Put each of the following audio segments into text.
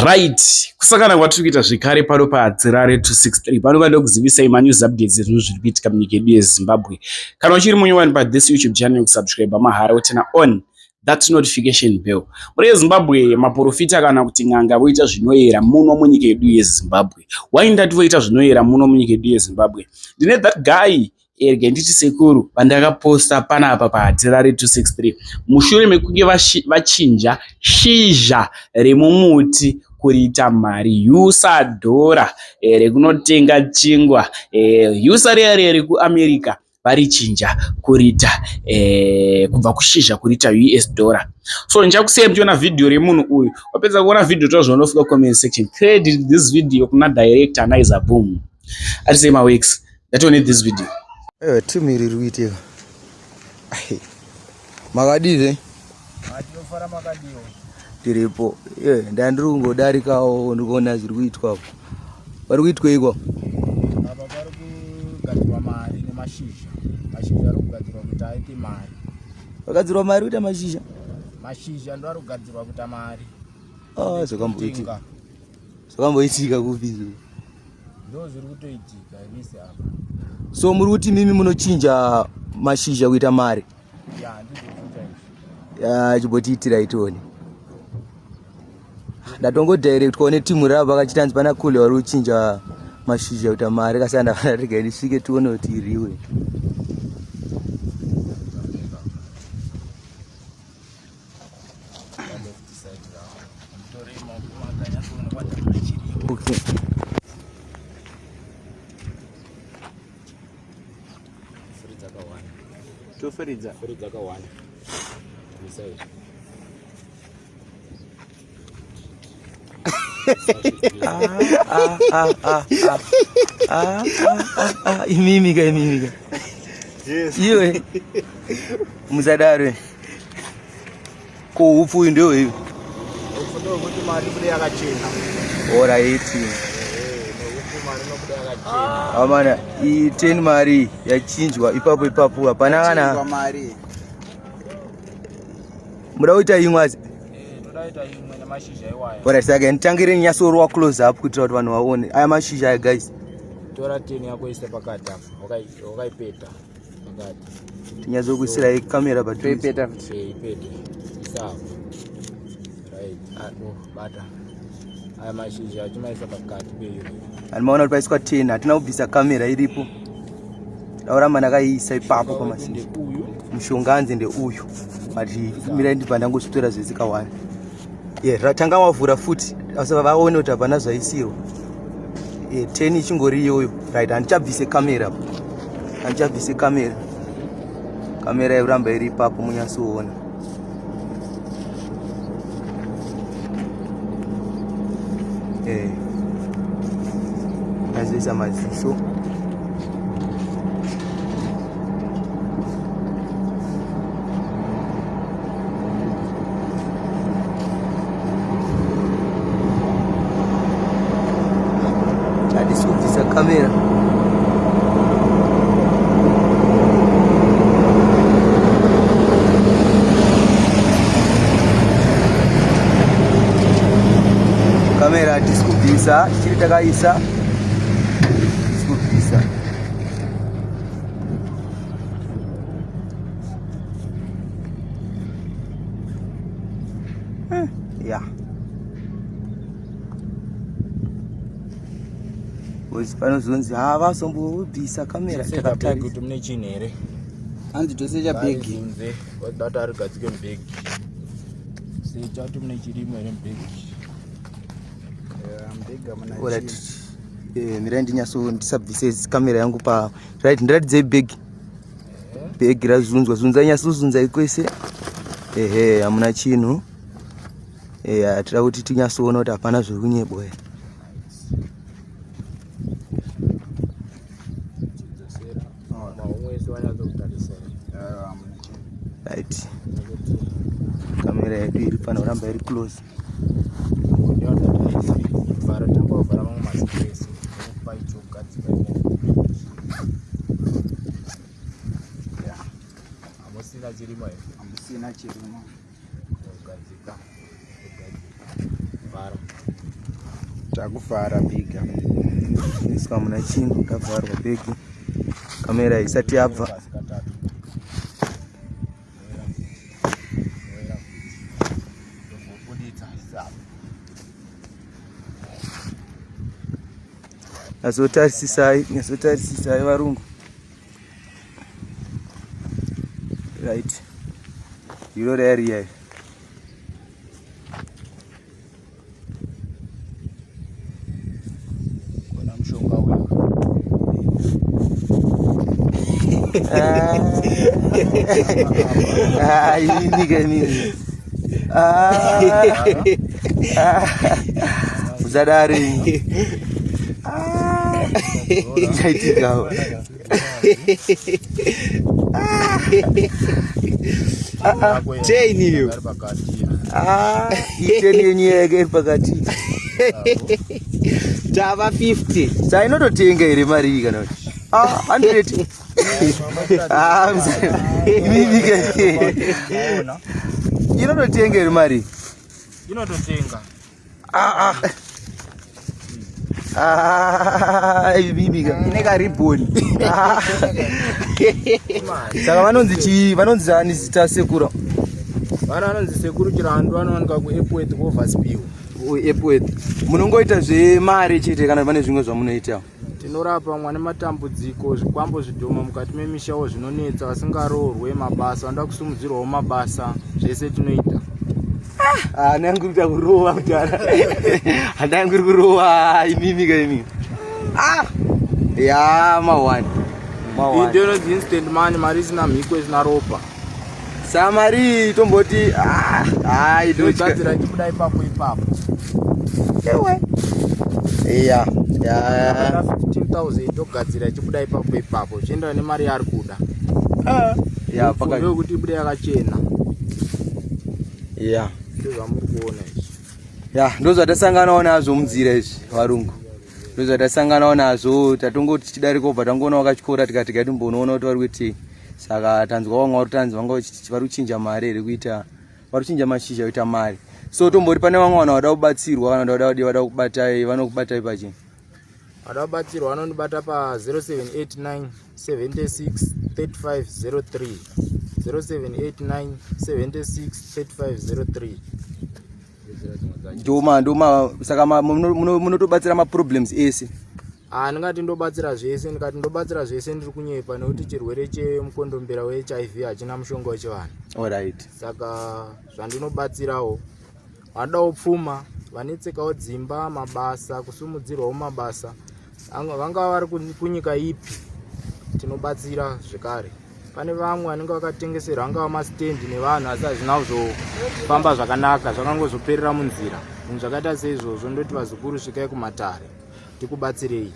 Right, kusangana kwatiri kuita zvekare pano paHadzirare 263 pano pandokuzivisai manews updates ezvinhu zviri kuitika munyika yedu yeZimbabwe. Kana uchiri munyowani pathis YouTube channel kusubscribe mahara woturn on that notification bell. Muri yeZimbabwe maprofita kana kuti n'anga voita zvinoyera muno munyika yedu yeZimbabwe. Why ndati voita zvinoyera muno munyika yedu yeZimbabwe? Ndine that guy Rega nditi sekuru vandakaposta panapa paHatirare 263 mushure mekunge vachinja shizha remumuti kuriita mari usa dhora eh, rekunotenga chingwa eh, usa riya riya rekuAmerica varichinja kuriita eh, kubva kushizha kuriita us dollar. So ndichakusiyai muchiona vhidhiyo remunhu uyu. Wapedza kuona vhidhiyo taura zvaunofunga comment section. Credit this video kuna director Naiza Boom. Atisei maworks. Ngatione this video. Eh, team iri riri kuitika. Makadii? Tinofara makadiwo. Tiripo. Eh, ndandiri kungodarikawo ndikuona zviri kuitwa apo. Pari kuitweiko? Apa pari kugadzirwa mari nemashizha. Mashizha ari kugadzirwa kuti aite mari. Pagadzirwa mari kuita mashizha? Mashizha ndo ari kugadzirwa kuita mari. Ah, zvakamboitika. Zvakamboitika kupi izvo? Ndo zviri kutoitika vese apa. So muri kuti mimi munochinja mashizha kuita mari? Ya, ndizvo zvinoita izvi. Ya, chimbotiitirai tione. Ndatongo-directwa netimu ravo vakachitanzi pana kule vari kuchinja mashizha kuita mari kasi andaregai ndisvike tione kuti iriwe. Okay. Toferidza. Feridza kawanda. Misa izvi. Ah, ah, ah, ah. Ah, ah, ah, imimi ka imimi ka. Yes. Iwe. Musadaro. Ko hupfu uyu ndio hivi. Hupfu ndio kuti mari ibude yakachena. Alright. Eh, nehupfu mari inobuda yakachena. Amana, i 10 mari yachinjwa ipapo ipapo hapana kana mari. muda kuita imwe asi. Eh, toda kuita imwe nemashizha iwaya. Alright, saka nditangire nyasorowa close up kuitira kuti vanhu vaone. Aya mashizha aya guys. Tora teni yako ise pakati apa. Wakaipeta pakati. Tinyatsokuisirai kamera padhuze. Toipeta futi. Eh, ipete. Isa apo. Right. Oh, bata. Aya mashizha achimaisa pakati peyo. Ani maona kuti paiswa 10 hatina kubvisa kamera iripo. Ndauramba ndakaiisa ipapo pamashizha. Mushonga anzi ndeuyu. But mirai ndibva ndangozvitora zvese kawani. Yeah, ratanga wavhura futi asi vaone kuti hapana zvaisirwa. Yeah, 10 ichingori iyoyo. Right, handichabvise kamera. Handichabvise kamera. Kamera yekuramba iri ipapo munyatsoona. Eh. Azoisa maziso. Hatisi kubvisa kamera. Kamera hatisi kubvisa, tichiri takaisa. Hatisi kubvisa. Yeah. Because panozonzi ha vazombobvisa kamera takatarisa. Kuti mune chinhu here? Hanzi tosecha bhegi. Ngarizunze, data rigadzike mubhegi. Secha kuti mune chirimo here mubhegi. Mubhegi hamuna Alright. chinhu. Eh, mirai ndinyatso ndisabvise kamera yangu pa right ndiratidzei bhegi. Bhegi razunzwa zunzai nyatsozunzai kwese. Ehe, hamuna chinhu. Eh, hatira kuti tinyatsoona kuti hapana zviri kunyebwa here. Chidzosera. Maumwe ese wanyatsokutarisa here. Hamuna chinhu. Right. Kamera yedu iri pano kuramba iri close. Vhara tanga wavhara mamwe mazipo ese. Ndokupa icho kugadzika imomo. Yeah. Hamusina chirimo here? Hamusina chirimo. Kugadzika. Kugadzika. Vhara. Takufara bhiga. Iswa muna chinhu tavharwa bhegi. Kamera isati yabva. Nyatsotarisisai, nyatsotarisisai varungu. Right. Ndiro riya riya. Kona mushonga uyu. Ah, ini ke ini. Ah. Ah. Usadaro ini. Ah. Chaitikawo. Chain iyo. Ari pakati. Ah, icheni yenyu yega iri pakati. Tava 50. Sa inototenga here mari iyi kana kuti? Ah, 100. Ah, imimi ke. Inototenga here mari? Inototenga. Ah, ah. Ah, imimi ka. Ine ka ribbon. Ah. Saka vanonzi chii? Vanonzi ani zita sekura? Vana vanonzi sekuru Chirandu vanowanikwa kuEpworth kuOverspill. Epworth. Munongoita zvemari chete kana pane zvimwe zvamunoita? Tinorapa vamwe vane matambudziko, zvikwambo zvidhoma mukati memishawo zvinonetsa, vasingaroorwe, mabasa, vanoda kusimudzirwawo mabasa, zvese tinoita. Hana yangu iri kuita kurova kudhara. Hana yangu iri kurova imimi ka imimi. Ah! Ya mawani. Iyi Mawani. ndiyo inonzi instant money, mari isina mhiko isina ropa. Samari tomboti ah hai ndotya. Tinogadzira ichibuda ipapo ipapo. Ewe. Ya. Ya. 15,000 togadzira ichibuda ipapo ipapo zvichienderana nemari yaari kuda. Ya paka. Ndokuti ibude yakachena. Ya. Ndozvamuri kuona izvi. Ya, ndozvatasanganawo nazvo munzira izvi varungu. Ndozvatasanganawo nazvo tatongoti tichidarika ubva tangoona vakatyora tikati gatimbonoona kuti vari kuitei. Saka tanzwa vamwe vari kutanzi vanga vari kuchinja mari here kuita vari kuchinja mashizha kuita mari. So tomboti pane vamwe vanhu vada kubatsirwa kana vada kudii vada kukubatai vanokubatai pachii. Vada kubatsirwa vanondibata pa 0789 76 3503. 0789 76 3503. Ndoma ndoma saka munotobatsira maproblems ese. Ah, ndingati ndobatsira zvese, ndikati ndobatsira zvese ndiri kunyepa nekuti chirwere chemukondombera weHIV hachina mushonga wechivanhu. Alright. Saka zvandinobatsirawo vanodawo pfuma, vanetsekawo dzimba, mabasa, kusumudzirwawo mabasa, vangava vari kunyika ipi, tinobatsira zvekare. Pane vamwe vanenge vakatengeserwa angava masitendi nevanhu asi hazvina kuzofamba zvakanaka, zvakangozoperera munzira. Zvinhu zvakaita seizvozvo ndoti vazukuru svikai kumatare tikubatsirei.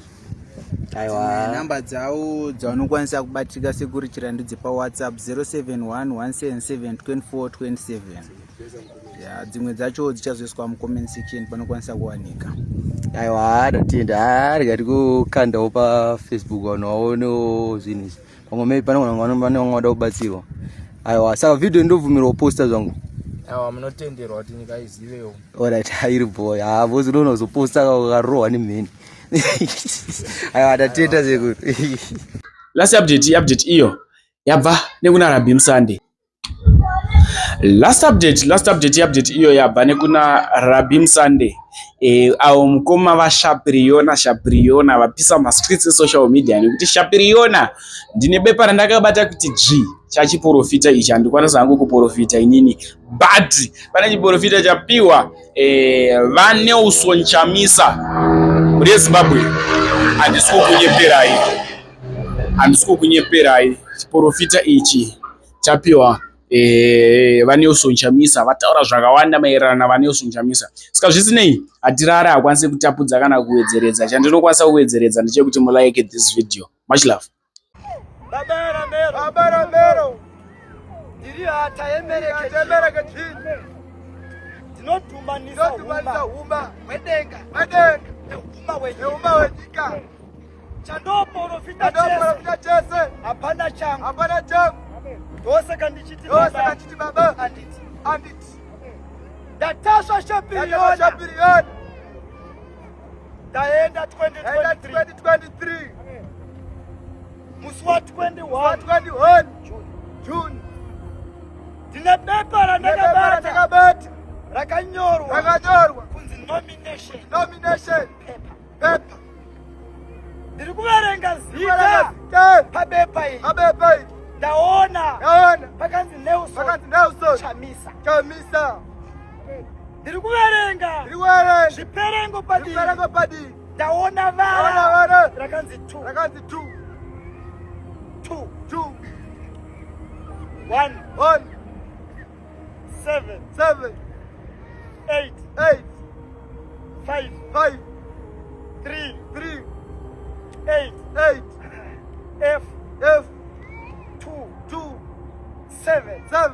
Aiwa. Namba dzavo dzaunokwanisa kubatika sekuru Chirandu dzepaWhatsApp 071 177 2427. Ya, dzimwe dzacho dzichazoiswa mucomment section panokwanisa kuwanika. Aiwa, ndatenda. Rega tikukandawo paFacebook vanhu vaonewo zvinhu izvi. Pamwe maybe pane vanhu vane vamwe vada kubatsirwa. Aiwa, saka video ndobvumirwa kuposta zvangu. Aiwa, munotenderwa kuti nyika izivewo. Alright, iri boy. Ah, boss unoona uzoposta ukarohwa nemheni. Aiwa, ndatenda sekuru. Last update, update iyo yabva nekuna Rabbi Musande. Last update, last update, update iyo yabva nekuna Rabbi Musande. Avo mukoma vaShapiriona Shapiriona vapisa mastreets esocial media nekuti Shapiriona ndine bepa randakabata kuti dzvi chachiporofita ichi handikwanisa hangu kuporofita inini but pane chiporofita chapiwa vaNelson Chamisa mhuri yeZimbabwe. Handisi kukunyeperai, handisi kukunyeperai, chiporofita ichi chapiwa vaNelson Chamisa vataura zvakawanda maererano navaNelson Chamisa. Saka zvisinei hatirare hakwanisi kutapudza kana kuwedzeredza. Chandinokwanisa kuwedzeredza ndechekuti mulike this video. Much love. Baba Ramero, ndiri hata yemereke chini, ndinodhumanisa huma hwedenga nehuma hwenyika. Chandoporofita chese hapana changu, ndosaka ndichiti baba anditi ndatasva shapiriyona. Ndaenda 2023. 2023. Musi wa 21 21 June. Ndine bepa Ndakabata. randakabata rakanyorwa Rakanyorwa. kunzi nomination Nomination paper. paper. Ndiri kuverenga zita Zita pabepa iri. pabepa iri. Ndaona Ndaona pakanzi Nelson pakanzi Nelson Chamisa. Chamisa. Ndiri kuverenga Ndiri kuverenga zviperengo padivi. zviperengo padivi. Ndaona Ndaona vara vara rakanzi 2 rakanzi 2 2 2 1 1 7 7 8 8 5 5 3 3 8 8 F F 2 2 7. 7.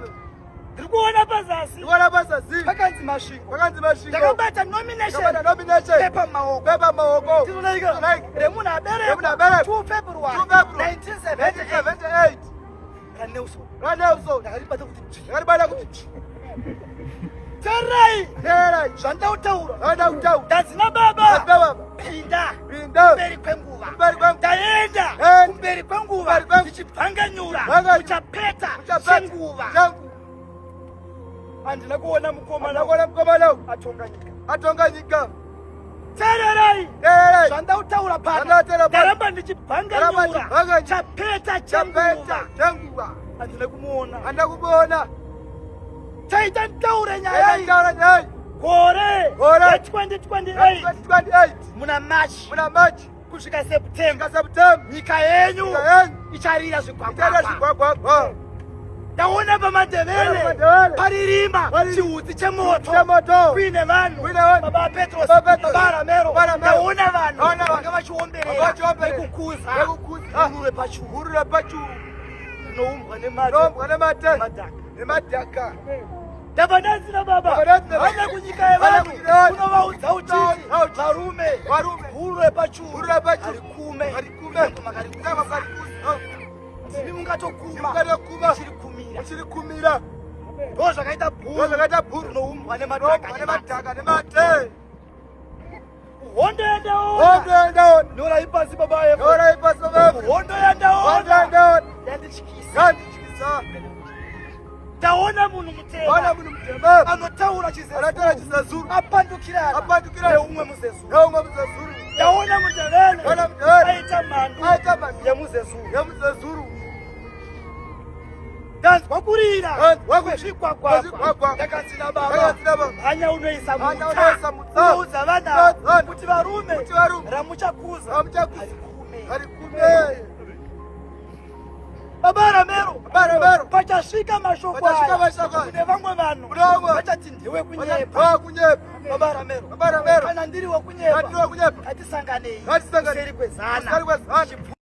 Ndiri kuona pazasi Ndikuona pazasi pakanzi Masvingo. pakanzi Masvingo. Ndakabata nomination Ndakabata nomination paper mumaoko. paper mumaoko. Tinonaika remunhu Remunhu aberekwa aberekwa 2 February 2 February 1978 1978 raNelson. raNelson. Ndakaribata kuti dzvi. Ndakaribata kuti dzvi. Teererai Teererai zvandida kutaura. zvandida kutaura. Ndadzina baba. Ndadzina baba. Pinda Pinda kumberi kwenguva. kumberi kwenguva. Ndaenda Ndaenda kumberi kwenguva kumberi kwenguva. ndichibvanganyura Bvanganyura. kuchapeta Kuchapeta chenguva. Changu. Handina kuona mukomana Handina kuona mukomana uyu atonga nyika. atonga nyika. Teererai Teererai zvandida kutaura pano. Zvandida kutaura pano. Ndaramba Ndaramba ndichibvanganyura ndichibvanganyura. chapeta Chapeta chenguva. chenguva. Handina kumuona. Handina kumuona. Taita nditaure nyaya Taita iyi. nditaure nyaya iyi. Gore Gore ra2028 2028 muna March muna March kusvika September kusvika September nyika yenyu nyika yenyu icharira icharira zvigwagwagwa. zvigwagwagwa. Ndaona Ndaona paMandevele paMandevele. paririma Paririma. chihutsi chemoto Chemoto. kuine vanhu Kuine vanhu. baba Petros Baba Petros. baba Ramero. Baba Ramero. Ndaona vanhu Ndaona vanhu. vanga Vanga vachiomberera vachiomberera. nekukuza Nekukuza. guru repachuru Guru repachuru rinoumbwa nemate rinoumbwa nemate nemadhaka. nemadhaka. Ndabva ndanzina baba Ndabva ndanzina baba. vana kunyika yevanhu Vana kunyika yevanhu. unovaudza uchiti Unovaudza uchiti. varume Varume. guru repachuru Guru repachuru. harikume Harikume. Makarikuza. Makarikuza. Ndimi mungatokuma Mungatokuma. muchiri kumira. Muchiri kumira. Ndo zvakaita bhuru Ndo zvakaita bhuru. rinoumbwa nemadhaka Rinoumbwa nemadhaka nemate. Hondo yandaona. Hondo yandaona. Nyorai pasi baba Efa. Nyorai pasi baba Efa. Hondo yandaona. Hondo yandaona. Yandityisa. Yandityisa. Ndaona munhu mutema. Ndaona munhu mutema. Anotaura chiZezuru. Anotaura chiZezuru. Apandukirana. Apandukirana. Neumwe muZezuru. Neumwe muZezuru. Ndaona muNdevele. Ndaona muNdevele. Aita mhandu. Aita mhandu. YemuZezuru. YemuZezuru. Ndanzwa kurira Ndanzwa kwezvigwagwagwa. kwezvigwagwa. Ndakazina baba. Ndakazina baba. Mhanya unoisa Mhanya mutsa. unoisa mutsa. Unoudza vana Unoudza vana. kuti varume Kuti varume. ramuchakuza Ramuchakuza. harikume. Harikume. Baba Ramero. Baba Ramero. Pachasvika mashoko Pachasvika aya mashoko aya. kune vamwe vanhu Kune vamwe. vachati ndewe kunyepa. Vachati kunyepa. Baba Ramero. Baba Ramero. Kana ndiri wekunyepa. Kana ndiri wekunyepa. Ngatisanganei. Ngatisanganei. Kuseri kwezana. Kuseri kwezana.